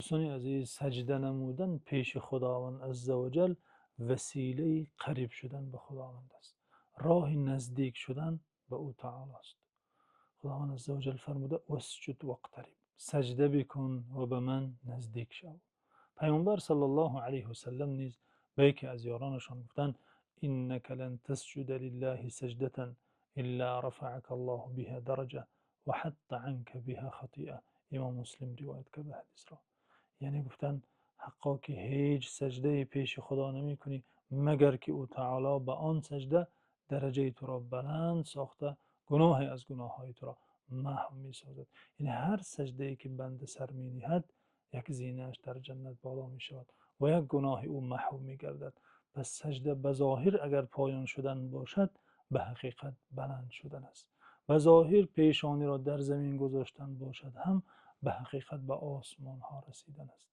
Дӯстони азиз, саҷда намудан пеши Худованди Азза ва Ҷалл василаи қариб шудан ба Худованд аст. Роҳи наздик шудан ба Ӯ Таъоло аст. Худованди Азза ва Ҷалл фармуда: «Васҷуд вақтариб» — саҷда бикун ва ба ман наздик шав. Паёмбар саллаллоҳу алайҳи васаллам низ ба яке аз ёронашон гуфтанд: «Иннака лан тасҷуда лиллаҳи саҷдатан иллā рафаакаллоҳу биҳā дараҷатан ва ҳатта анка биҳā хатиъа». Имом Муслим ривоят кардааст ҳадисро. Яъне гуфтанд: ҳаққо ки ҳеҷ саҷдае пеши Худо намекунӣ, магар ки Ӯ Таъоло ба он саҷда дараҷаи туро баланд сохта, гуноҳе аз гуноҳҳои туро маҳв месозад. Яъне ҳар саҷдае ки банда сар мениҳад, як зинааш дар ҷаннат боло мешавад ва як гуноҳи ӯ маҳв мегардад. Пас саҷда ба зоҳир агар поён шудан бошад, ба ҳақиқат баланд шудан аст. Ба зоҳир пешониро дар замин гузоштан бошад ҳам, ба ҳақиқат ба осмонҳо расидан аст.